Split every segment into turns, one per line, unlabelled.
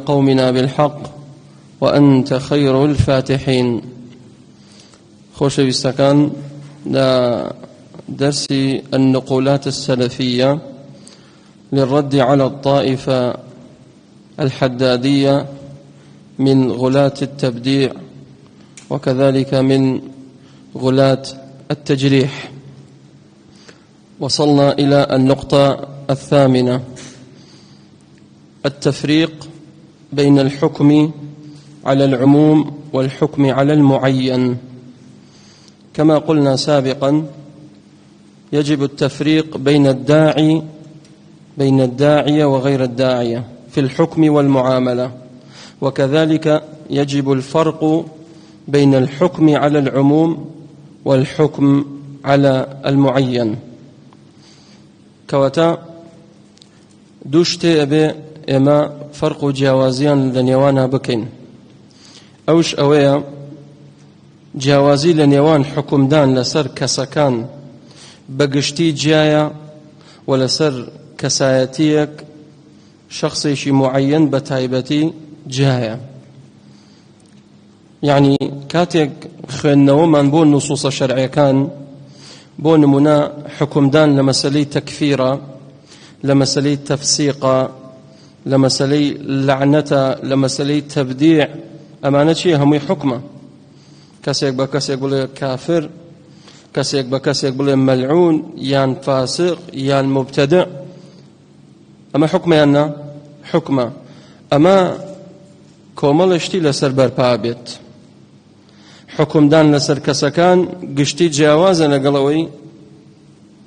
قومنا بالحق وأنت خير الفاتحين. خۆشەویستەکان لە دەرسی النقولات السلفية للرد على الطائفة الحدادية من غلاة التبديع وكذلك من غلاة التجريح. وصلنا إلى النقطة الثامنة: التفريق بين الحكم على العموم والحكم على المعين. كما قلنا سابقا، يجب التفريق بين الداعي بين الداعية وغير الداعية في الحكم والمعاملة، وكذلك يجب الفرق بين الحكم على العموم والحكم على المعين. کەواتە دوو شتێ ئەبێ ئێمە فەرق و جیاوازیان لە نێوانە بکەین، ئەوش ئەوەیە جیاوازی لە نێوان حکومدان لەسەر کەسەکان بە گشتی جیایە و لەسەر کەسایەتیەک شخصێکی معەن بە تایبەتی جیایە. یعنی کاتێک خوێندنەوەمان بۆ نصوصە شەرعیەکان، بۆ نمونە حکومدان لە مەسەلەی تەکفیرە، لە مەسەلەی تەفسیقە، لە مەسەلەی لەعنەتە، لە مەسەلەی تەبدیع، ئەمانە چییە؟ هەمووی حکمە. کەسێک بە کەسێک بڵێ کافر، کەسێک بە کەسێک بڵێ مەلعون یان فاسق یان مبتدع، ئەمە حکمەیان نا؟ حکمە. ئەمە کۆمەڵێ شتی لەسەر بەرپا بێت. حکمدان لەسەر کەسەکان گشتی جیاوازە لەگەڵ ئەوەی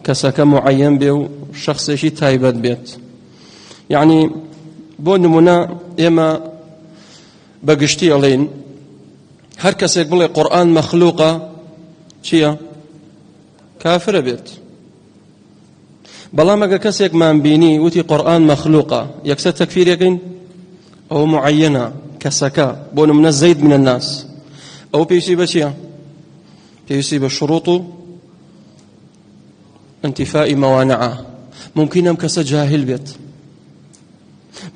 کەسەکە معەن بێ و شخصێکی تایبەت بێت. یعنی بۆ نمونە ئێمە بە گشتی ئەڵێین هەر کەسێک بڵێ قورئان مەخلوقە چییە؟ کافرە بێت. بەڵام ئەگەر کەسێکمان بینی وتی قورئان مەخلوقە، یەکسەر تەکفیرەکەین؟ ئەوە معەنە کەسەکە، بۆ نمونە زەید من الناس، ئەو پێویستی بە چییە؟ پێویستی بە شروط و انتفاء موانعە. ممکن ئەم کەسە جاهل بێت،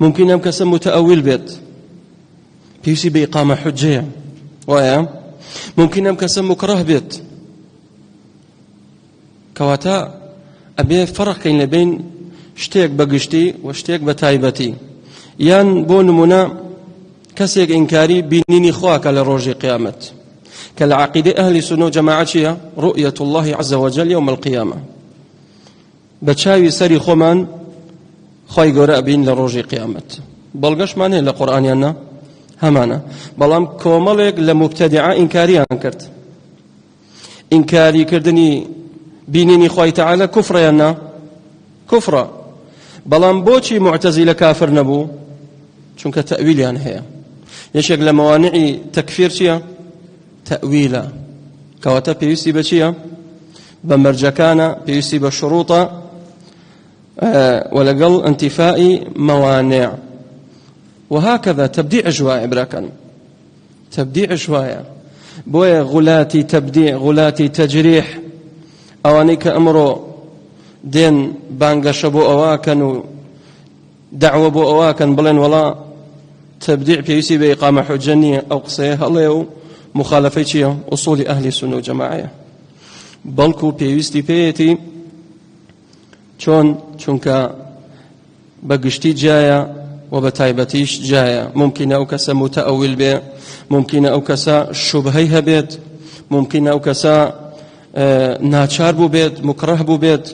ممکن ئەم کەسە متأول بێت، پێویستی بە ئیقامە حجەیە، وایە؟ ممکن ئەم کەسە مکڕه بێت. کەواتە ئەبێ فەرق کەین لە بین شتێک بە گشتی و شتێک بە تایبەتی. یان بۆ نمونە کەسێک ئینکاری بینینی خواکە لە ڕۆژی قیامەت، کە لە عقیدەی ئەهلی سوننە و جەماعە چییە؟ ڕؤیەت الله عز وجل یوم القیامە. بە چاوی سەری خۆمان خوای گەورە ئەبین لە ڕۆژی قیامەت. بەڵگەشمان هەیە لە قورئانیان نا؟ هەمانە. بەڵام کۆمەڵێک لە مبتەدیعە ئینکاریان کرد. ئینکاری کردنی بینینی خوای تەعالا کوفرە یان نا؟ کوفرە. بەڵام بۆچی معتەزیلە کافر نەبوو؟ چونکە تەویلیان هەیە. یەکێک لە مەوانعی تەکفیر چییە؟ تەویلە. کەواتە پێویستی بە چییە؟ بە مەرجەکانە، پێویستی بە شروطە و لەگەڵ انتفاء موانع. وهكذا تبديع وایە براکان، تەبدیعش وایە. بۆیە غولاتی تەبدیع، غولاتی تەجریح، ئەوانەی کە ئەمڕۆ دێن بانگەشە بۆ ئەوەکەن و دەعوە بۆ ئەوەکەن بڵێن وەڵا تەبدیع پێویستی بە ئیقامە حوجە نییە، ئەو قسەیە هەڵەیە و مخالفەی چییە؟ ئوسوڵی ئەهلی سوننە و جەماعەیە. بەڵکو پێویستی پێیەتی. چۆن؟ چونکە بە گشتی جیایە و بە تایبەتیش جیایە. ممکنە ئەو کەسە متەئەویل بێ، ممکنە ئەو کەسە شوبهەی هەبێت، ممکنە ئەو کەسە ناچار بوو بێت، مکڕه بوو بێت،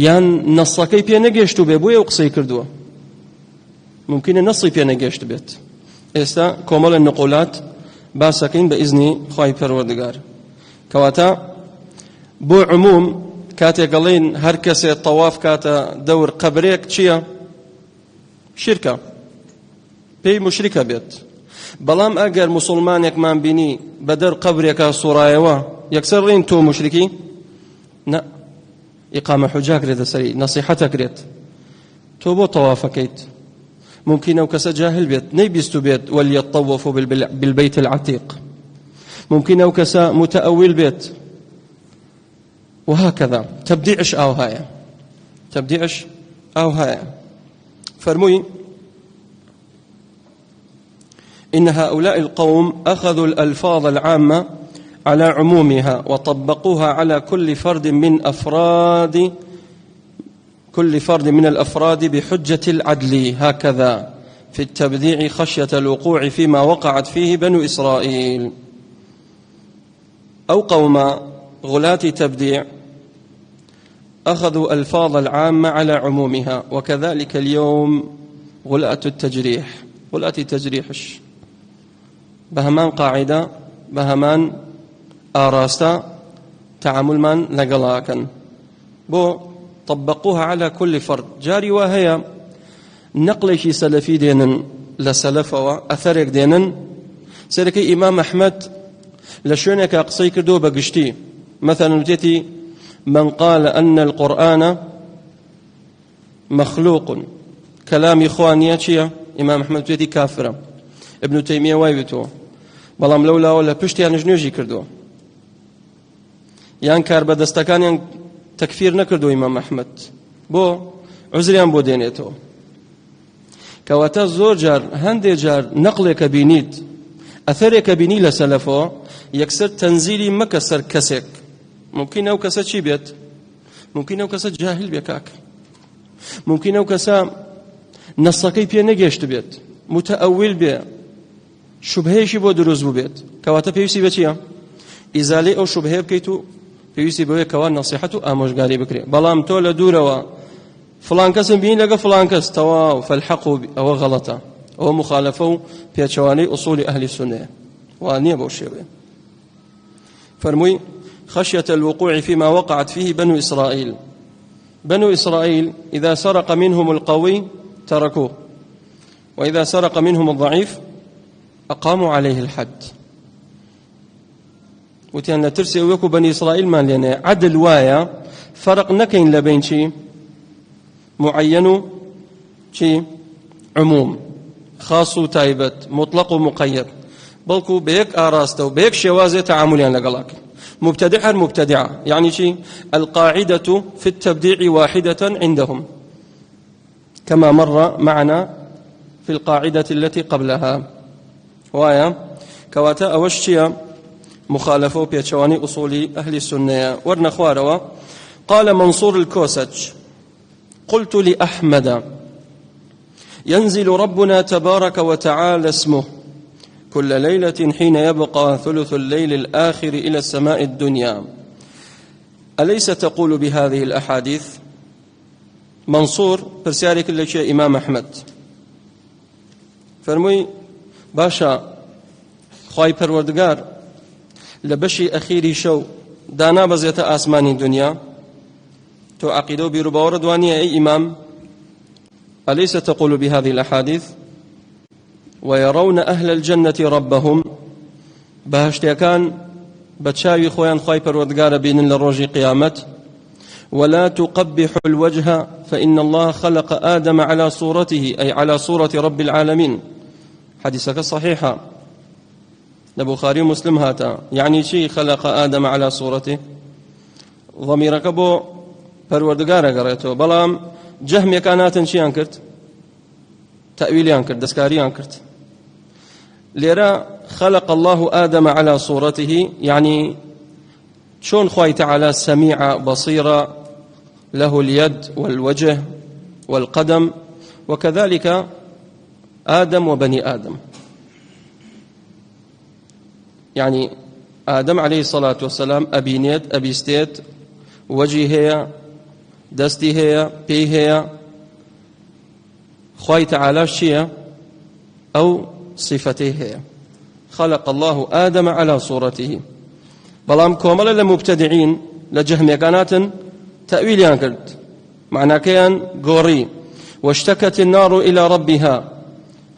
یان نەسەکەی پێ نەگەشت بێ بۆیە ئەو قسەی کردووە. ممکنە نەسی پێ نەگەشت بێت. ئێستا کۆمەڵە نقولات باسەکەین بە ئیزنی خوای پەروەردگار. کەواتە بۆ عموم کاتێک ئەڵێین هەر کەسێ تەواف کاتە دەور قەبرێک چییە؟ شرکە، پێی مشرکە بێت. بەڵام ئەگەر مسلمانێکمان بینی بە دەر قەبرێکە سوڕایەوە، یەکسەر ڕین تۆ مشرکی؟ نە، ئیقامە حجا کرێتە سەری، نەسیحەتە کرێت، تۆ بۆ تەوافەکەیت؟ ممكن ئەو کەسە جاهل بێت، نەیبیستو بێت وليطوفوا بالبيت العتيق. ممكن ئەو کەسە متأول بێت وهكذا. تبديعش ئاوهایە، تبديعش ئاوهایە. فەرمووی إن هؤلاء القوم أخذوا الألفاظ العامة على عمومها وطبقوها على كل فرد من أفراد كل فرد من الأفراد بحجة العدل هكذا في التبديع خشية الوقوع فيما وقعت فيه بنو إسرائيل. أو قوم غلاة تبديع أخذوا ألفاظ العامة على عمومها وكذلك اليوم غلاة التجريح غلاة تجريحش بەهەمان قاعدە بەهەمان ئاراستە تعاملمان لەگەڵا ئەکەن بۆ طبقوها على كل فرد جاری وا هەیە نەقلێکی سەلەفی دێنن لە سەلەفەوە ئەثەرێک دێنن سەرەکەی ئیمام ئەحمەد لە شوێنێکا قسەی کردو بە گشتی مثلا وتێتی من قال أن القرآن مخلوق کەلامی خوا نییە چییە؟ ئیمام ئەحمەد وتێتی کافرە ابن تەیمیە وای وتووە بەڵام لەو لاوە لە پشتیانش نوێژی کردووە یان کاربەدەستەکانیان تەکفیر نەکردو ئیمام ئەحمەد بۆ عوزریان بۆ دێنێتەوە کەواتە زۆر جار هەندێ جار نەقلێکە بینیت ئەثەرێکە بینی لە سەلەفەوە یەکسەر تەنزیلی مەکە سەر کەسێک ممکن ئەو کەسە چی بێت ممکن ئەو کەسە جاهل بێ کاک ممکن ئەو کەسە نەسەکەی پێ نەگەشت بێت متەئەویل بێ شوبهەیەکی بۆ دروست بووبێت کەواتە پێویستی بە چییە ئیزالەی ئەو شوبهەیە بکەیت و پێویستی بەوەیە کەوا نەسیحەت و ئامۆژگاری بکرێ بەڵام تۆ لە دوورەوە فڵان کەسم بینی لەگە فڵان کەس تەواو فەلحەق و ئەوە غەڵەتە ئەوە مخالفە و پێچەوانەی ئوسولی ئەهلی سوننەیە وا نییە بەو شێوەیە فەرمووی خشية الوقوع فيما وقعت فيه بنو إسرائيل بنو إسرائيل إذا سرق منهم القوي تركوه وإذا سرق منهم الضعيف أقاموا عليه الحد وتیان لە ترسی وەکو بەنی ئیسرائیلمان لێنێ عەدل وایە فەرق نەکەین لە بین چی معەن و چی عموم خاص و تایبەت مطلق و مقید بەڵکو بە یەک ئاراستە و بە یەک شێوازێ تەعاملیان لەگەڵا کرد مبتدع هەر مبتدع يعني چی القاعدة في التبديع واحدة عندهم كما مر معنا في القاعدة التي قبلها وایە کەواتە ئەوەش چییە مخالفە و پێچەوانەی ئوسولی ئەهلی سوننەیە وەرنە خوارەوە قال منصور الكوسج قلت لأحمد ينزل ربنا تبارك وتعالى اسمه كل ليلة حين يبقى ثلث الليل الآخر إلى السماء الدنيا أليس تقول بهذه الأحاديث منصور پرسیارێک لە کێ ئیمام ئەحمەد فەرمووی باشە خوای پەروەردگار لە بەشی ئەخیری شەو دانابەزێتە ئاسمانی دنیا تۆ عقیدە و بیروباوەڕت وانییە ئەی ئیمام أليس تقول بهذه الأحاديث ويرون أهل الجنة ربهم بەهەشتیەکان بە چاوی خۆیان خوای پەروەردگارە بینن لە ڕۆژی قیامەت ولا تقبح الوجه فإن الله خلق آدم على صورته أي على صورة رب العالمين حديثك صحيحة لبخاري ومسلم هاتا يعني شي خلق آدم على صورته ضميرك بو پەروەردگارە گەڕێتەوە بەڵام جەهمێکان هاتن چیان کرد تەویلیان کرد دەستکاریان کرد لێرە خلق الله آدم على صورته يعني چۆن خوای تعالى سميع بصير له اليد والوجه والقدم وكذلك آدم وبني آدم يعني آدم عليه الصلاة والسلام ئەبینێت ئەبیستێت وەجی هەیە دەستی هەیە پێی هەیە خوای تەعالاش چییە؟ ئەو صفەتەی هەیە خلق الله آدم على صورته بەڵام کۆمەڵە لە مبتدعین لە جەهمیەکان هاتن تەویلیان کرد معناکەیان گۆڕی واشتكت النار إلى ربها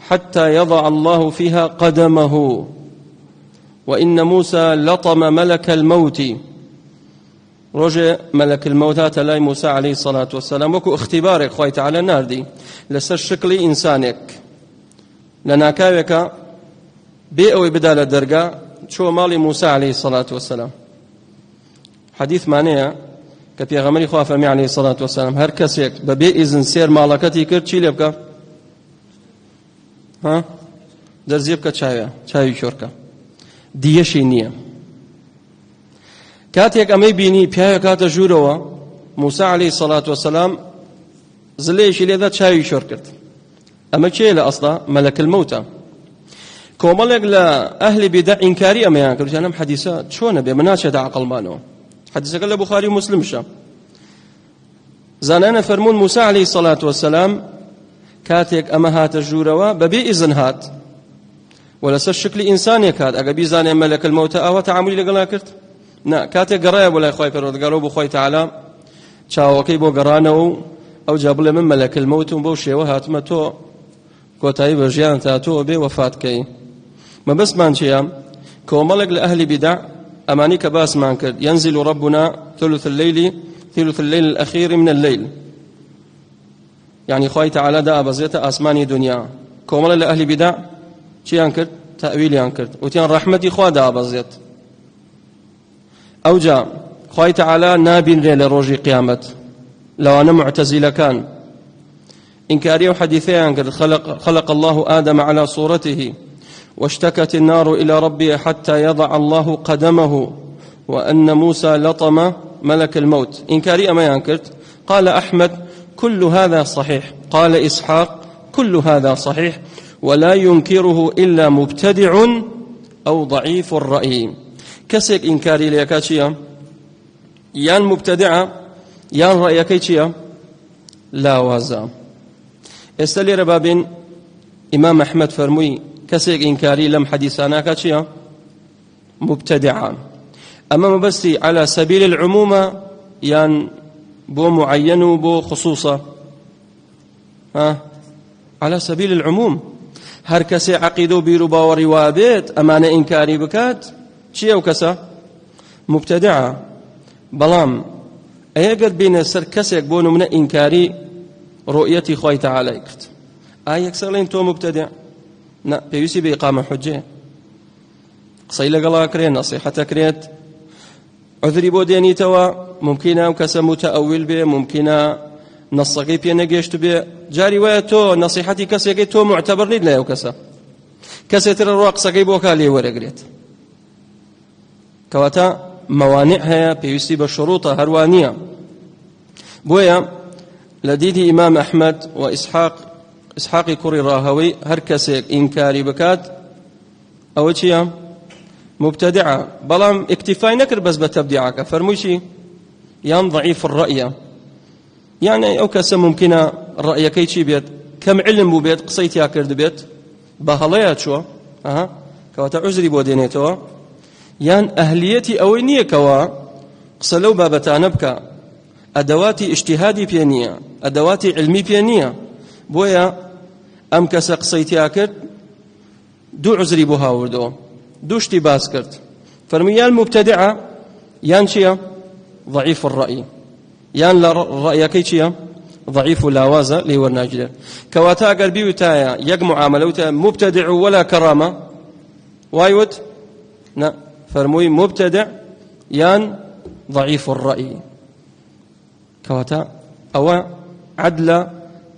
حتى يضع الله فيها قدمه وإن موسى لطم ملك الموت ڕۆژێ مەلەک المەوت هاتە لای موسا عەلەیهی سەڵات وەسەلام وەکو ئیختیبارێک خوای تەعالا ناردی لەسەر شکڵی ئینسانێک لە ناکاوێکە بێ ئەوەی بدا لە دەرگا چووە ماڵی موسا عەلەیهی سەڵات وەسەلام حەدیثمانەیە کە پێغەمبەری خوا فەرمی عەلەیهی سەڵات وەسەلام هەر کەسێک بە بێ ئیزن سێر ماڵەکەتی کرد چی لێ بکە ها؟ دەرزیە بکە چاوێ چاوی کۆرکە دیەشی نییە. کاتێک ئەمەی بینی پیاوێک هاتە ژوورەوە موسا عەلەیهی سەڵات وەسەلام زلەیەکی لێدا چاوی شۆر کرد. ئەمە کێ لە ئەسڵا مەلەک المەوتە. کۆمەڵێک لە ئەهلی بیدع ئینکاری ئەمەیان کرد، وتیان ئەم حەدیسە چۆنە بێ، من ناچێتە عەقڵمانەوە. حەدیسەکە لە بوخاری و موسلمشە. زانایان فەرموون موسا عەلەیهی سەڵات وەسەلام کاتێک ئەمە هاتە ژوورەوە بەبێ ئیزن هات و لەسەر شکلی ئینسانێک هات، ئەگە بیزانێ مەلەک المەوتە ئاوا تەعامولی لەگەڵا کرد؟ نا، کاتێک گەڕایە بۆ لای خوای پەروەردگارەوە بۆ خوای تەعالا چاوەکەی بۆ گەڕانەوە و ئەوجا بڵێ من مەلەک المەوتم بەو شێوە هاتمە تۆ کۆتایی بە ژیان تا تۆ بێ وەفات کەی. مەبەستمان چییە؟ کۆمەڵێک لە ئەهلی بیدع ئەمانی کە باسمان کرد ينزل ربنا ثلث الليل ثلث الليل الأخير من الليل، يعني خوای تعالی دابەزێتە ئاسمانی دنیا. کۆمەڵێک لە ئەهلی بیدع چیان کرد؟ تەئویلیان کرد، وتیان ڕەحمەتی خوا دابەزێت. ئەوجا خوای تعالی نابینرێ لە ڕۆژی قیامەت. لەوانە معتەزیلەکان إنكاري وحديثيان قد خلق الله آدم على صورته واشتكت النار إلى ربه حتى يضع الله قدمه وأن موسى لطم ملك الموت. إنكاري أما ينكرت. قال أحمد كل هذا صحيح، قال إسحاق كل هذا صحيح ولا ينكره إلا مبتدع أو ضعيف الرأي. كسك إنكاري ليكاتشيا يان مبتدع يان رأيكيتشيا لاوازە. ئێستا لێرە بابین ئیمام ئەحمەد فەرمووی کەسێک ئینکاری لەم حەدیساناکە چییە؟ مبتدعە. ئەمە مەبەستی على سبیل العمومە یان بۆ معەن و بۆ خصوصە؟ ها؟ على سبیل العموم. هەر کەسێ عەقیدە و بیر و باوەڕی وابێت ئەمانە ئینکاری بکات چییە ئەو کەسە؟ مبتدعە. بەڵام ئەگەر بینە سەر کەسێک بۆ نمونە ئینکاری ڕۆیەتی خوای تەعالای کرد، ئا یەکسەر ڵێن تۆ مبتدع؟ نا، پێویستی بە ئیقامە حجەیە، قسەی لەگەڵا کرێت، نەسیحەتە کرێت، عذری بۆ دێنیتەوە. ممکنە ئەو کەسە متەئەویل بێ، ممکنە نەسەکەی پێ نەگەشت بێ. جاری وایە تۆ نەسیحەتی کەسێکی تۆ معتەبەر نیت لای ئەو کەسە، کەسێ تر ڕوا قسەکەی بۆ کا لێ وەرەگرێت. کەواتە مەوانع هەیە، پێویستی بە شروطە، هەروە نییە. بۆیە لە دیدی ئیمام ئەحمەد و ئیسحاقی کوڕی ڕاهەوەی هەر کەسێک ئینکاری بکات ئەوە چییە؟ مبتدعە. بەڵام اکتفای نەکرد بەس بە تەبدیعەکە، فەرمووی چی؟ یان ضعیف الرأیە، یعنی ئەو کەسە ممکنە ڕأیەکەی چی بێت؟ کەم علم بوو بێت، قسەی تیا کرد بێت، بە هەڵەیە چووە، ئەها کەواتە عوزری بۆ دێنێتەوە، یان ئەهلیەتی ئەوەی نییە کەوا قسە لەو بابەتانە بکە، ئەدەواتی ئیجتیهادی پێ نییە، ئەدەواتی علمی پێ نییە. بۆیە ئەم کەسە قسەی تیا کرد، دوو عوزری بۆ هاوردەوە، دوو شتی باس کرد، فەرمووی یان مبتدعە یان چییە؟ ضعیف الرأی، یان لە ڕأیەکەی چییە؟ ضعیف و لاوازە، لێی وەرناگیرێت. کەواتە ئەگەر بیوتایە یەک معاملە وتە مبتدع ولا کەرامە، وای وت؟ نا، فەرمووی مبتدع یان ضعیف الرأی. کەواتە ئەوە عەدلە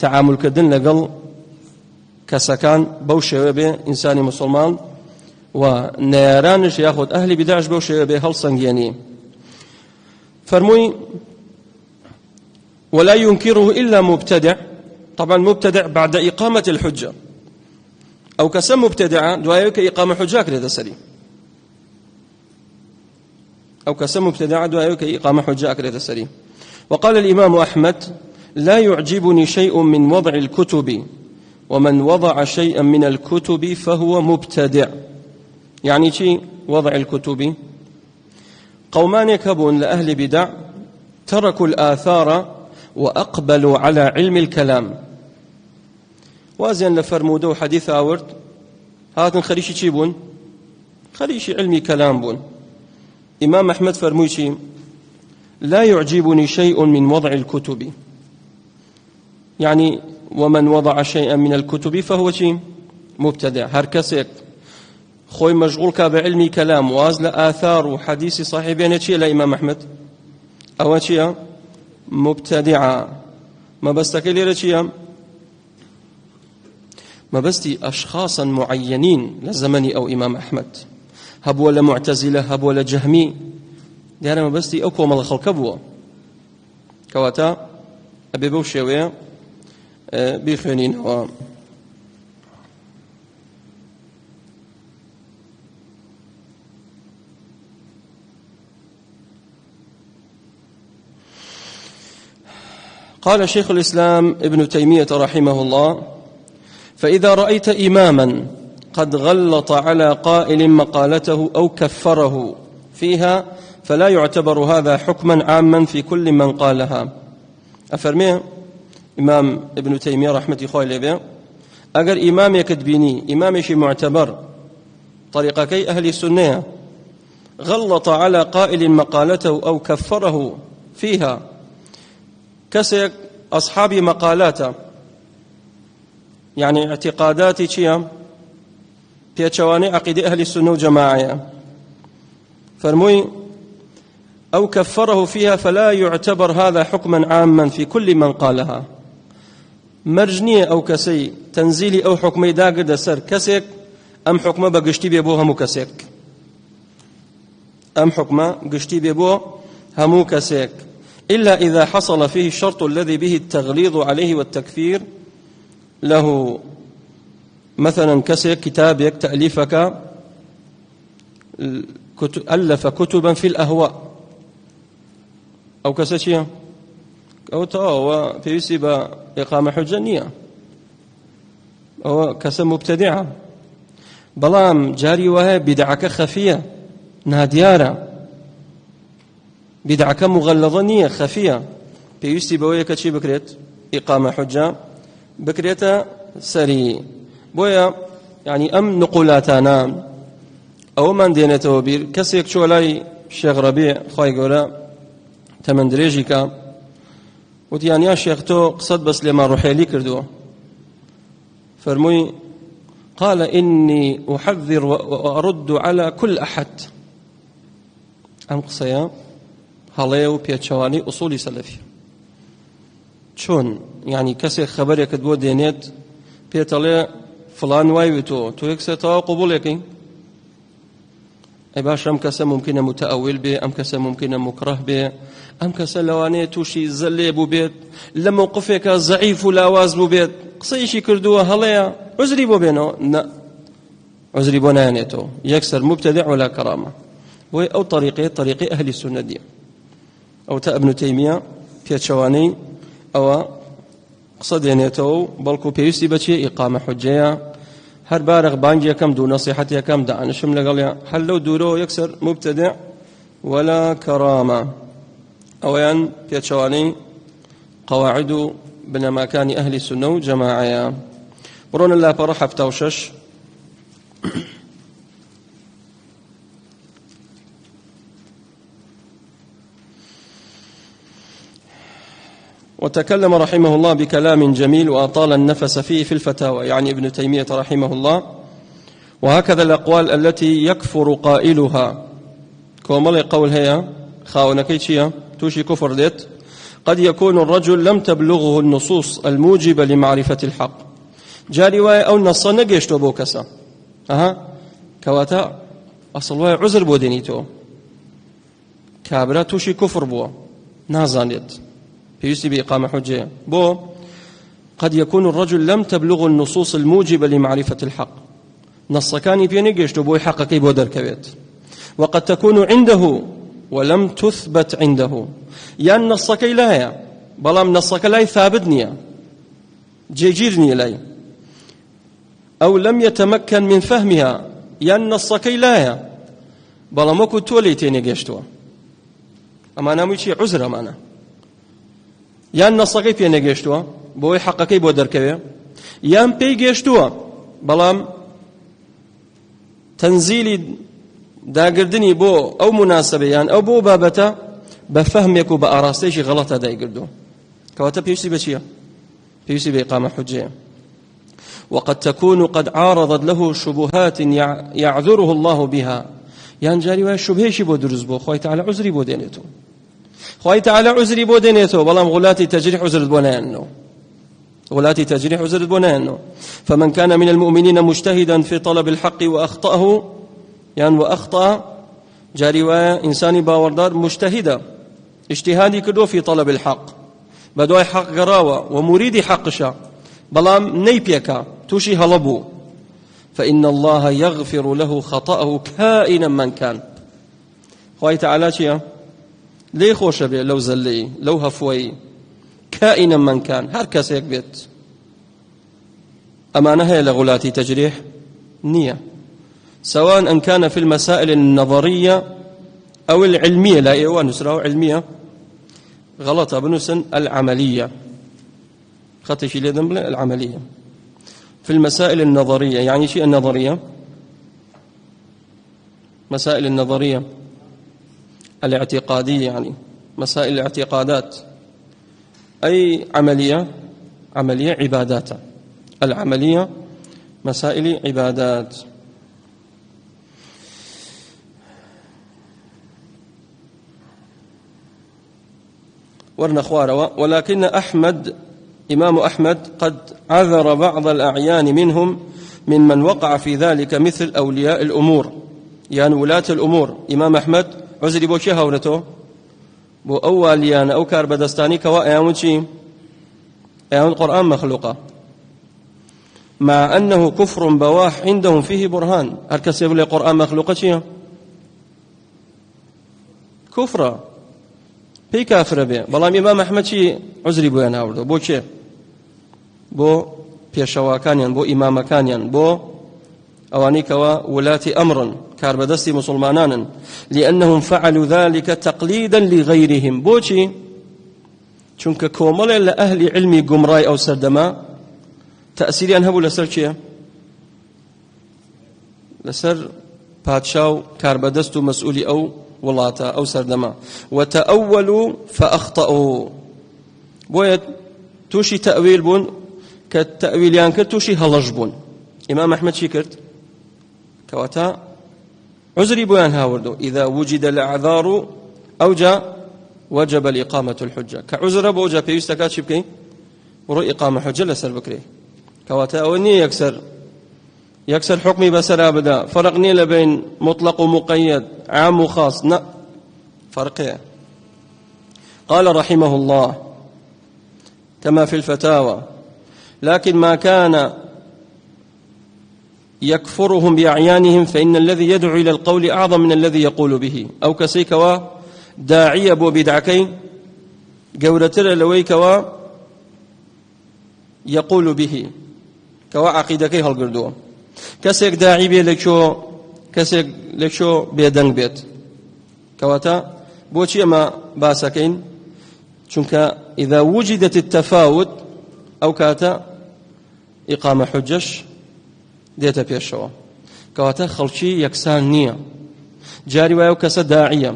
تەعاملکردن لەگەڵ کەسەکان بەو شێوە بێ ئینسانی مسلمان و نەیارانش یاخود ئەهلی بیدعش بەو شێوە بێ هەڵسەنگێنی. فەرمووی ولا ينكره إلا مبتدع، طبعا مبتدع بعد إقامة الحجة، أو كسم مبتدع دعاء إقامة حجة كريدة سري، أو كسم مبتدع دعاء إقامة حجة كريدة سري. وقال الإمام أحمد لا يعجبني شيء من وضع الكتب، ومن وضع شيئا من الكتب فهو مبتدع. يعني شيء وضع الكتب؟ قومان يكبون لأهل بدع تركوا الآثار وأقبلوا على علم الكلام. وازن لفرمودو حديث آورد هاتن خريشي چی بون؟ خريشي علمي كلام بون. إمام أحمد فرموشي لا يعجبني شيء من وضع الكتب، يعني ومن وضع شيئا من الكتب فهو شيء مبتدع. هر كسيك خوي مشغول بعلمي كلام واز لآثار وحديث صاحبين شيء لا إمام أحمد أو شيء مبتدعة. ما بس تكلي شيء. مەبەستی ئەشخاصا معینین لە زەمەنی ئەو ئیمام ئەحمەد هەبووە لە معتەزیلە هەبووە لە جەهمی دیارە مەبەستی ئەو کۆمەڵە خەڵکە بووە کەواتە ئەبێ بەو شێوەیە بیخوێنینەوە. قال شيخ الإسلام ابن تيمية رحمه الله فإذا رأيت إماما قد غلط على قائل مقالته أو كفره فيها فلا يعتبر هذا حكما عاما في كل من قالها ئەفەرمێ ئیمام ابن تەیمیە ڕەحمەتی خوای لێبێ ئەگەر ئیمامێکت بینی ئیمامێکی معتەبەر طریقەکەی ئەهلی سنەیە غلط على قائل مقالته أو كفره فيها کەسێک ئەصحابی مەقالاتە یعنی اعتقاداتی چییە پێچەوانەی عقیدەی ئەهلی سنە و جەماعەیە فەرمووی أو كفره فيها فلا يعتبر هذا حكما عاما في كل من قالها مەرج نییە ئەو کەسەی تەنزیلی ئەو حکمەی داگردە سەر کەسێک ئەم حکمە بە گشتی بێ بۆ هەموو کەسێک ئەم حکمە گشتی بێ بۆ هەموو کەسێک إلا إذا حصل فيه الشرط الذي به التغليظ عليه والتكفير له مثلا کەسێک کتابێک تەئلیفەکە ألف كتبا في الأهواء ئەو کەسە چییە؟ ئەو تەواوە پێویستی بە ئێقامە حجە نییە ئەوە کەسە مبتدعە بەڵام جاری وایە بیدعەکە خەفیە نادیارە بیدعەکە مغەلەظە نییە خەفیە پێویستی بەوەیە کە چی بکرێت ئیقامە حجە بکرێتە سەری بۆیە یعنی ئەم نقولاتانە ئەوەمان دێنێتەوە بیر کەسێک چۆ لای شێخ ڕەبیع خوای گەورە تەمەن درێژی کە وتیان یا شێخ تۆ قسەت بە سلێمان ڕحێلی کردووە فەرمووی قال إني أحذر وأرد على كل أحد ئەم قسەیە هەڵەیە و پێچەوانەی ئوسوڵی سەلەفی چۆن یعنی کەسێک خەبەرێکت بۆ دێنێت پێتەڵێ فلان وای وتۆ تۆ یەکسەر تەواو قبوڵێکەی ئەی باش ئەم کەسە ممکنە متەئەول بێ ئەم کەسە ممکنە مکڕه بێ ئەم کەسە لەوانەیە تووشی زەلێ بوو بێت لە مەوقفێکە زەعیف و لاواز بوو بێت قسەیشی کردووە هەڵەیە عوزری بۆ بێنەوە نە عوزری بۆ نایەنێتەوە یەکسەر مبتدع ولا کەرامە بۆیە ئەو طریقەیە طریقەی ئەهلی سوننە نییە ئەو تا ابن تەیمیە پێچەوانەی ئەوە قسە دێنێتەوە و بەڵکو پێویستی بەچیە ئیقامە حجەیە هەر بارغ بانگیەکەم دوو نەسیحەتێکەم دانیشم لەگەڵیا هەر لەو دوورەوە یەکسەر مبتدع ولا کەرامە ئەوەیان پێچەوانەی قواعد و بنەماکانی ئەهلی سوننە و جەماعەیە بڕۆنە لاپەڕە 76. وتكلم رحمه الله بكلام جميل وأطال النفس فيه في الفتاوى يعني ابن تيمية رحمه الله وهكذا الأقوال التي يكفر قائلها كومل قول هي خاونكي چییە توشي كفر ديت قد يكون الرجل لم تبلغه النصوص الموجبة لمعرفة الحق جاری وایە ئەو نەسە نەگەشتوە بۆ کەسە ئەها کەواتە ئەسڵ وایە عوزر بۆ دێنیتەوە کابرا تووشی کوفر بووە نازانێت پێویستی بە ئیقامە حجەیە بۆ قد يكون الرجل لم تبلغ النصوص الموجبة لمعرفة الحق نصەکانی پێ نەگەشتوە بۆی حەقەکەی بۆ دەرکەوێت وقد تكون عنده ولم تثبت عنده یان نصەکەی لایە بەڵام نصەکە لای ثابت نییە جێگیر نییە لای ئەو لم يتمكن من فهمها یان نەسەکەی لایە بەڵام وەکو تۆ لێی تێنەگەشتووە ئەمانە هەمووی چی عوزر ئەمانە یان نەسەکەی پێ نەگەشتووە بۆی حەقەکەی بۆ دەرکەوێ یان پێی گەشتووە بەڵام تەنزیلی داگردنی بۆ ئەو مناسبە یان ئەو بۆ بابەتە بە فەهمێک و بە ئاراستەیەکی غەڵەتە دایگردووە کەواتە پێویستی بە چییە پێویستی بە ئیقامە حجەیە وقد تكون قد عارضت له شبهات يعذره الله بها یان جاری وایە شوبهێکی بۆ دروست بۆ خۆی تعالی عذری بۆ دێنێتەوە خۆی تعالی عذری بۆ دێنێتەوە بەڵام غولاتی تەجریح عذرت بۆ نایەنەوە. غلاة تجريح عذرت بۆ نایەنەوە. فمن كان من المؤمنين مجتهدا في طلب الحق وأخطأه یان وأخطأ، جاری وایە ئینسانی باوەڕدار مجتهدە، اجتهادی کردو في طلب الحق، بەدوای حەق گەڕاوە و موریدی حەقشە، بەڵام نەیپێکا، تووشی هەڵە بوو. فإن الله يغفر له خطأه كائنا من كان. خوای تعالی چییە؟ لێی خۆشە بێ لەو زەلەی، لەو هەفوەی، كائنا من كان، هەر کەسێک بێت. ئەمانە هەیە لە غولاتی تەجریح؟ نییە. سواء أن كان في المسائل النظرية أو العلمية، لا إيوان نسرة علمية غلطة بنوسن العملية، خطي شي لدن العملية في المسائل النظرية. يعني شيء النظرية؟ مسائل النظرية الاعتقادية، يعني مسائل الاعتقادات. أي عملية؟ عملية عبادات، العملية مسائل عبادات. ورنا خواروا. ولكن أحمد، إمام أحمد، قد عذر بعض الأعيان منهم ممن وقع في ذلك مثل أولياء الأمور، يعني ولاة الأمور. إمام أحمد عذري بو چه هاورته؟ بو أوليان أو كار بدستاني كوا أيامون چي؟ أيامون قرآن مخلوقة، مع أنه كفر بواح عندهم فيه برهان. هل كسب لي قرآن مخلوقة چي؟ كفر پێی کافرە بێ. بەڵام ئیمام ئەحمەد چی عوزری بۆیان هاوردەوە؟ بۆ کێ؟ بۆ پێشەواکانیان، بۆ ئیمامەکانیان، بۆ ئەوانەی کەوا ولاتی ئەمرن، کاربەدەستی مسلمانانن. لأنهم فعلوا ذلك تقليدا لغيرهم. بۆچی؟ چونکە کۆمەڵێ لە ئەهلی علمی گومڕای ئەو سەردەمە تەئسیریان هەبوو لەسەر کێ؟ لەسەر پادشا و کاربەدەست و مەسئولی ئەو وڵاتە ئەو سەردەمە. وتأولوا فأخطأوا، بۆیە تووشی تەئویل بوون، کە تەئویلیان کرد تووشی هەڵەش بوون. ئیمام ئەحمەد چی کرد؟ کەواتە عذری بۆیان هاوردو. إذا وجد الأعذار أوجا وجب الإقامة الحجة. کە عوزرە بۆ جا پێویستەکات چی بکەین؟ بڕۆ ئیقامە حجە لەسەر بکرێ. کەواتە ئەوە نییە یەکسەر حکمی بەسەرا بدا. فەرق نییە لە بین مطلق و مقید، عام و خاص، نا فرقية. قال رحمه الله كما في الفتاوى: لكن ما كان يكفرهم بأعيانهم فإن الذي يدعو إلى القول أعظم من الذي يقول به. أو كسيكوا داعية بو بدعكي قولتر لويكوا يقول به كوا عقيدكي هالقردوا. كسيك داعي بي لكشو، كسيك لكشو بيدنگ بيت. كواتا بوشي أما باسكين، چونك إذا وجدت التفاوت أو كاتا إقامة حجش دێتە پێشەوە. کەواتە خەڵکی یەکسان نییە. جاری وایە و کەسە داعیە،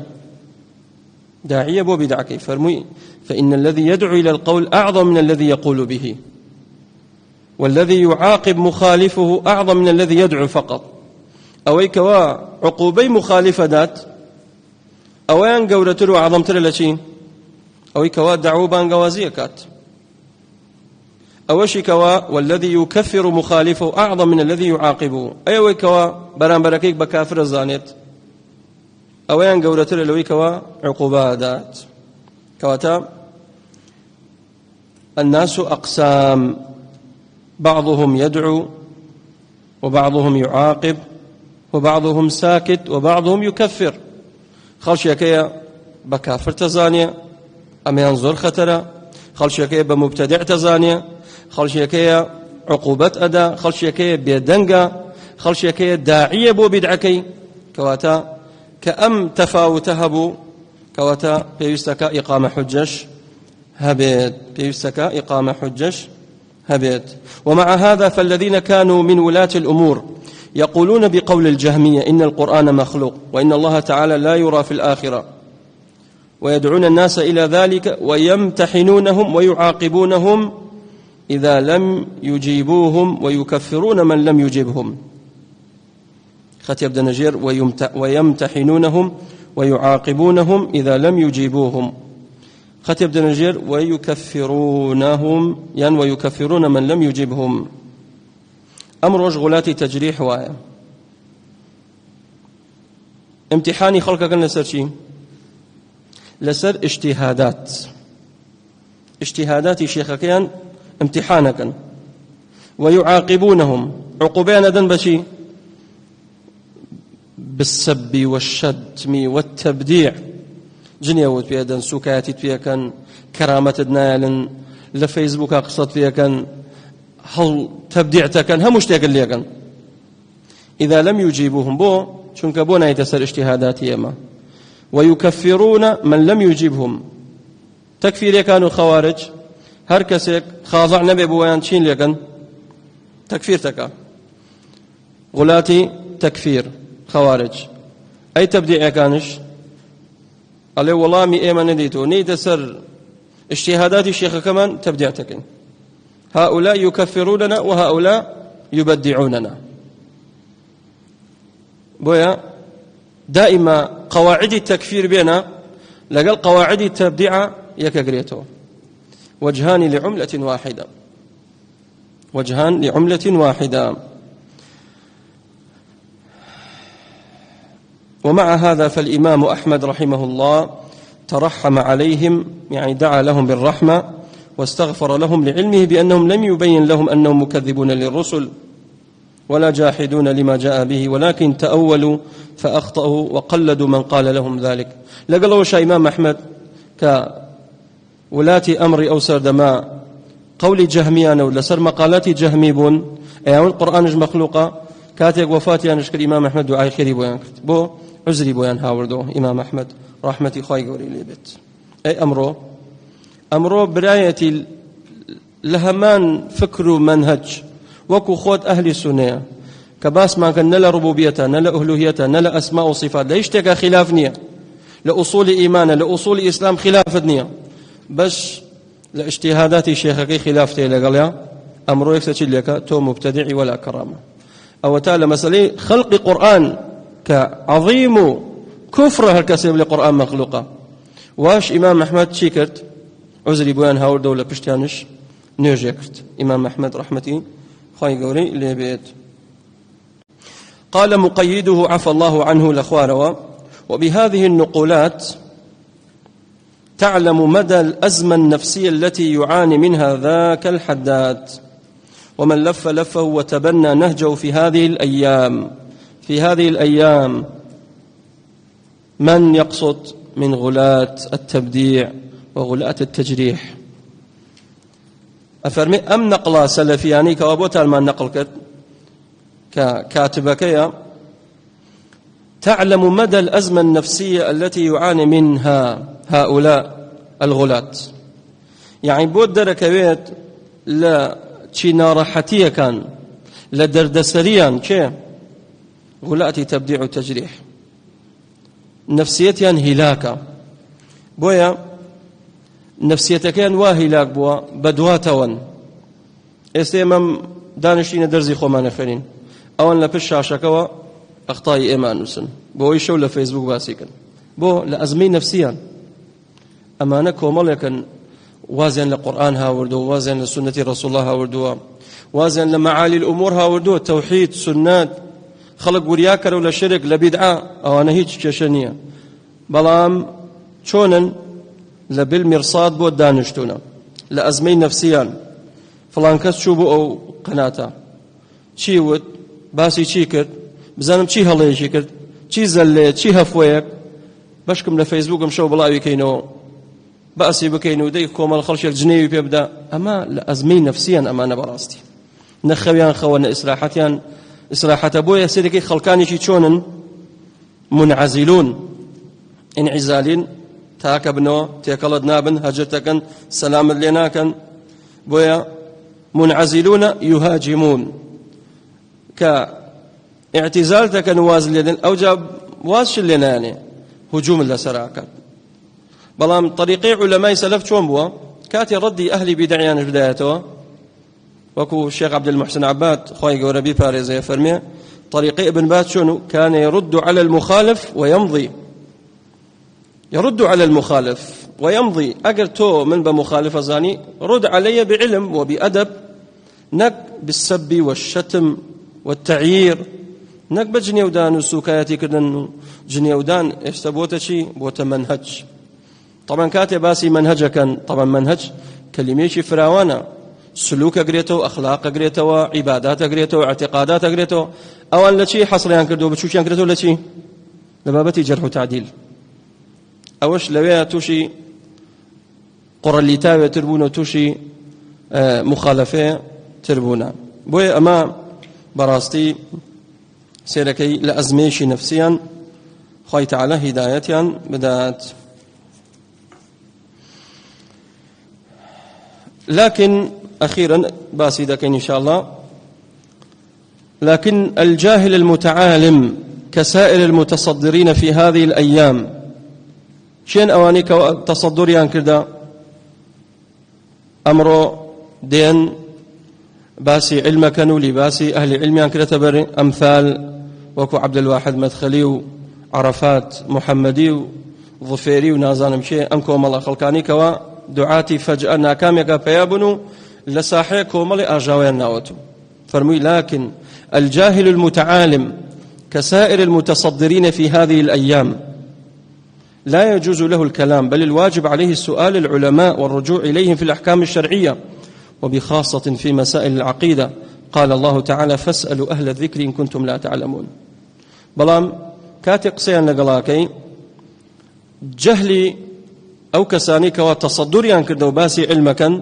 داعیە بۆ بیدعەکەی. فەرمووی فإن الذي يدعو إلى القول أعظم من الذي يقول به، والذي يعاقب مخالفه أعظم من الذي يدعو فقط. ئەوەی کەوا عقوبەی مخالفە دات ئەوەیان گەورەتر و عەظەمترە لە چی؟ ئەوەی کەوا داعو بانگەوازیە کات. ئەوەشی کەوا والذي يكفر مخالفه أعظم من الذي يعاقبه، ئەی ئەوەی کەوا بەرامبەرەکەی بە کافرە زانێت ئەوەیان گەورەترە لەوەی کەوا عقوبە دات. کەواتە الناس أقسام، بعضهم يدعو وبعضهم يعاقب وبعضهم ساكت وبعضهم يكفر. خەڵکیەکەیە بە کافر تەزانێ، ئەمەیان زۆر خەتەرە. خەڵکیەکەیە بە مبتدع تەزانێ، خەڵکیەکەیە عقوبەت ئەدا، خەڵکیەکەیە بێدەنگە، خەڵکیەکەیە داعیە بۆ بیدعەکەی. کەواتە کە ئەم تەفاوتە هەبوو، کەواتە پێویستەکە ئیقامە حجەش هەبێت، پێویستەکە ئیقامە حجەش هەبێت. ومع هذا فالذين كانوا من ولاة الأمور يقولون بقول الجهمية إن القرآن مخلوق وإن الله تعالى لا يرى في الآخرة، ويدعون الناس إلى ذلك ويمتحنونهم ويعاقبونهم إذا لم يجيبوهم ويكفرون من لم يجبهم. خط يبدأ نجير ويمتحنونهم ويعاقبونهم إذا لم يجيبوهم. خەتێ بدەنە ژێر ويكفرونهم یان ويكفرون من لم يجبهم. ئەمڕۆش غولاتی تەجریح وایە امتحانی خەڵکەکەن لەسەر چی؟ لەسەر اجتهادات اجتهاداتی شێخەکەیان امتحانەکەن ويعاقبونهم عقوبەیان ئەدەن بەچی؟ بالسب والشتم والتبديع جنێوت پێدەن سوکایەتیت پێکەن کەرامەتت نایەلن لە فەیسبووکە قسەت پێکەن هەڵ تەبدیعتەکەن هەموو شتێکت لێکەن إذا لم يجيبوهم بۆ چونکە بۆ نایتە سەر اجتهاداتی ئێمە ويكفرون من لم يجيبهم تەکفیرەکان و خەوارج هەر کەسێک خاضع نەبێ بۆیان چین لێکەن تەکفیر تەکا غولاتی تەکفیر خەوارج ئەی تەبدیعەکانش ئەڵێ وەڵامی ئێمە نەدەیتەوە نەیتە سەر اجتهاداتی شێخەکەمان تەبدیع دەکەین هؤلاء يكفروننا وهؤلاء يبدعوننا بۆیە دائما قواعدی تەکفیر بێنە لەگەڵ قواعدی تەبدیع یەکەگرێتەوە وجهان لعملة واحدة وجهان لعملة واحدة. ومع هذا فالإمام أحمد رحمه الله ترحم عليهم، يعني دعا لهم بالرحمة واستغفر لهم لعلمه بأنهم لم يبين لهم أنهم مكذبون للرسل ولا جاحدون لما جاء به، ولكن تأولوا فأخطأوا وقلدوا من قال لهم ذلك. لقلوا شا إمام أحمد كولاة أمر أو سردما قول جهميان و لەسەر مەقالاتی جەهمی بوون ئەیان قورئانش مەخلوقە کاتێک وەفاتیانش کرد ئیمام ئەحمەد دوعای خێری بۆیان کرد بۆ عوزری بۆیان هاوردەوە ئیمام ئەحمەد ڕەحمەتی خوای گەورەی لێ بێت. ئەی ئەمڕۆ ئەمڕۆ برایەتی لە هەمان فکر و مەنهەج وەکو خۆت ئەهلی سونەیە کە باسمان کرد نە لە ڕبوبیەتە نە لە ئەهلوهیەتە نە لە ئەسما و صفات لە هیچ شتێکا خلاف نییە لە ئوصولی ئیمانە لە ئوصولی ئیسلام خلافت نییە بەس لە اجتهاداتی شێخەکەی خلاف تێ لەگەڵیا ئەمڕۆ یەکسە چی لێکە تۆ مبتدعی ولا کەرامە ئەوەتا لە مەسەلەی خەلقی قورئان کە عەظیم و کوفرە هەر کەسێ بڵێ قورئان مەخلوقە واش ئیمام ئەحمەد چی کرد عوزری بۆیان هاوردەوە لە پشتیانش نوێژێ کرد ئیمام ئەحمەد ڕەحمەتی خوای گەورەی لێبێت. قال مقيده عفى الله عنه لخواروا وبهذه النقولات تعلم مدى الأزمة النفسية التي يعاني منها ذاك الحداد ومن لف لفه وتبنى نهجه في هذه الأيام في هذه الأيام من يقصد من غلاة التبديع وغلاة التجريح. ئەفەرمێ ئەم نەقڵە سەلەفیانەی کەوا بۆتانمان نەقڵ کرد کە کاتبەکەیە تعلم مدى الأزمة النفسية التي يعاني منها هؤلاء الغلاة. يعني بۆت دەرەکەوێت لە چی ناڕەحەتیەکان لە دەردەسەریان کێ غلاتی تەبدیع و تەجریح نفسیەتیان هیلاکە بۆیە نفسیەتەکەیان وا هیلاک بووە بەدواتەوەن. ئێستا ئێمە دانیشتینە دەرزی خۆمانە خوێنین ئەوان لە پشت شاشەکەوە ئەختای ئێمە نووسن بۆ ئەوەی شەو لە فەیسبوک باسی کەن بۆ لە ئەزمەی نفسیان. ئەمانە کۆمەڵێکن وازیان لە قورئان هاوردووە وازیان لە سوننەتی ڕەسوڵ الله هاوردووە وازیان لە مەعالی الئومور هاوردووە تەوحید سوننەت خەڵک وریا کەرەوە لە شرک لە بیدعە ئەوانە هیچ کێشە نییە بەڵام چۆنن لە بالمرصاد بۆ دانیشتوونە لە ئەزمەی نەفسیان فڵان کەس چوو بۆ ئەو قەناتە چی وت باسی چی کرد بزانم چی هەڵەیەکی کرد چی زەلێ چی هەفوەیەک بەشکم لە فەیسبوکم شەو بڵاوی کەینەوە باسی بکەین و دەی کۆمەڵ خەڵکێک جنێوی پێ بدە ئەمە لە ئەزمەی نەفسیان ئەمانە بەڕاستی نە خەویان خەوە نە ئیسراحەتیان ئیسراحەتە بۆیە سەرەکەی خەڵکانێکی چۆنن منعزلون انعزالین تاکە بنەوە تێکەڵت نابن هەجرتەکەن سەلامت لێ ناکەن بۆیە منعزلون يهاجمون کە اعتزال دەکەن واز لێدن ئەوجا واز لێ نانێ هجوم لەسەر ئاکات. بەڵام طریقەی عولەمای سەلەف چۆن بووە کاتی ڕەدی ئەهلی بیدعیانش بدایەتەوە وەکو شێخ عەبدولمحسن عباد خوای گەورە بیپارێزێ فەرمێ طريقة ابن باز شنو كان يرد على المخالف ويمضي يرد على المخالف. ويمضي ئەگەر تۆ من بە مخالفە زانی رد علي بعلم وبأدب نەک بالسب والشتم والتعيير نەک بە جنێودان و سوکایەتیکردن و جنێودان. ئێستا بۆتە چی؟ بۆتە مەنهەج. طبعا کاتێ باسی مەنهەجەکەن، طبعا مەنهەج کەلیمەیەکی فراوانە، سلوک ئەگرێتەوە، ئەخلاق ئەگرێتەوە، عیبادات ئەگرێتەوە، اعتقادات ئەگرێتەوە. ئەوان لە چی حەسریان کردەوە، بچووکیان کردەوە لە چی؟ لە بابەتی جەرح و تعدیل. ئەوەش لەوێ تووشی قڕەلیتاوێ تر بوون و تووشی مخالفێ تر بوونە. بۆیە ئەمە بەڕاستی سێرەکەی لە ئەزمەیەکی نەفسیان، خوای تعالی هیدایەتیان بدات. لكن أخيرا باسي دكين إن شاء الله. لكن الجاهل المتعالم كسائر المتصدرين في هذه الأيام، چێن ئەوانەی کە تەسەدوریان کردە ئەمڕۆ دێن باسی علمەکەن و لیباسی ئەهلی علمیان کرێتە بەر، ئەمثال وەکو عەبدولواحد مەدخەلی و عەرەفات محەممەدی و ظفێری و نازانم کێ، ئەم کۆمەڵە خەڵکانی کەوا دوعاتی فەجئە ناکامێکە پەیا بوون و لە ساحەیە کۆمەڵی ئاژاوەیان ناوەتو. فەرمووی لكن الجاهل المتعالم كسائر المتصدرين في هذه الأيام لا يجوز له الكلام، بل الواجب عليه سؤال العلماء والرجوع إليهم في الأحكام الشرعية وبخاصة في مسائل العقيدة. قال الله تعالى فاسألوا أهل الذكر إن كنتم لا تعلمون. بەڵام کاتێک قسەیان لەگەڵاکەی جەهلی ئەو کەسانی کەوا تەسەدوریان کردە و باسی علمەکەن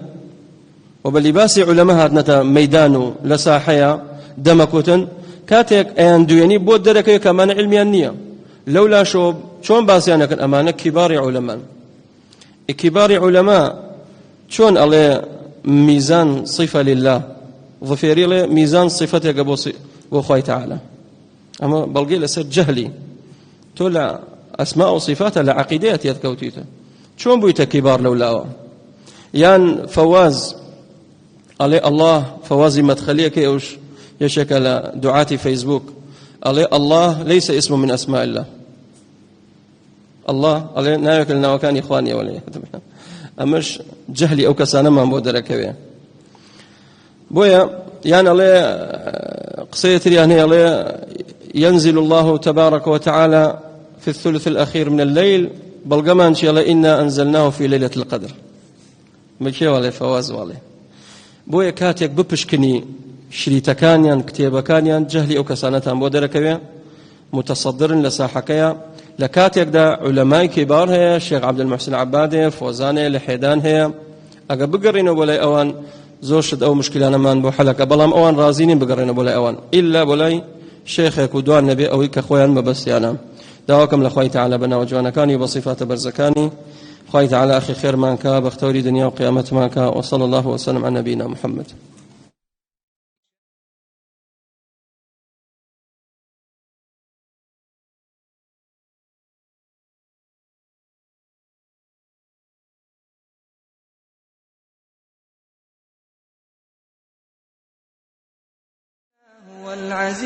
و بە لیباسی عولەمە هاتنەتە مەیدان و لە ساحەیە دەمەکوتن، کاتێک ئەیان دوێنی بۆ دەرەکەوێت کە ئەمانە علمیان نییە، لەو لاشەوە چۆن باسیان ئەکەن ئەمانە کیباری عولەمان. کیباری عولەما چۆن ئەڵێ میزان صفە لله، ظفێری ئەڵێ میزان صفەتێکە بۆ خوای تەعالا. ئەمە بەڵگەی لەسەر جەهلی تۆ لە ئەسما و صفاتە لە عەقیدەیە تێت کەوتیتە، چۆن بوویتە کیبار لەو لاوە؟ یان فەواز ئەڵێ ئەڵڵا، فەوازی مەدخەلیەکەی ئەوش یەکێکە لە دوعاتی فەیسبوک، ئەڵێ ئەڵڵا لەیسە ئیسم من ئەسماء الله، ئەڵڵا ئەڵێ ناوێکە لە ناوەکانی خوا نییە. وەلێ ئەمەش جەهلی ئەو کەسانەمان بۆ دەرەکەوێ. بۆیە یان ئەڵێ قسەیە تریان هەیە، ئەڵێ ينزل الله تبارك وتعالى في الثلث الأخير من الليل، بەڵگەمان چی؟ ئەڵێ إنا أنزلناه في ليلة القدر. بەکێ وەڵێ؟ فەواز وەڵێ. بۆیە کاتێک بپشکنی شریتەکانیان کتێبەکانیان جەهلی ئەو کەسانەتان بۆ دەرەکەوێ، متصدرن لە ساحەکەیە، لە کاتێکدا عولەمای کیبار هەیە، شێخ عەبدولمحسن عەباد هەیە، فۆزان هەیە، لە حێدان هەیە. ئەگە بگەڕینەوە بۆ لای ئەوان زۆر شت ئەو مشکلانەمان بۆ حەلەکە، بەڵام ئەوان ڕازی نین بگەڕێنەوە بۆ لای ئەوان ئیلا بۆ لای شێخێک و دوان نەبێ ئەوەی کە خۆیان مەبەستیانە. داواکەم لە خوای تەعالا بە ناوە جوانەکانی و بە صیفاتە بەرزەکانی خوای تەعالا ئەخی خێرمان کا، بەختەوەری دنیا و قیامەتمان کا. وصلی الله وسلم علی نبینا محمد.
هو العزيز.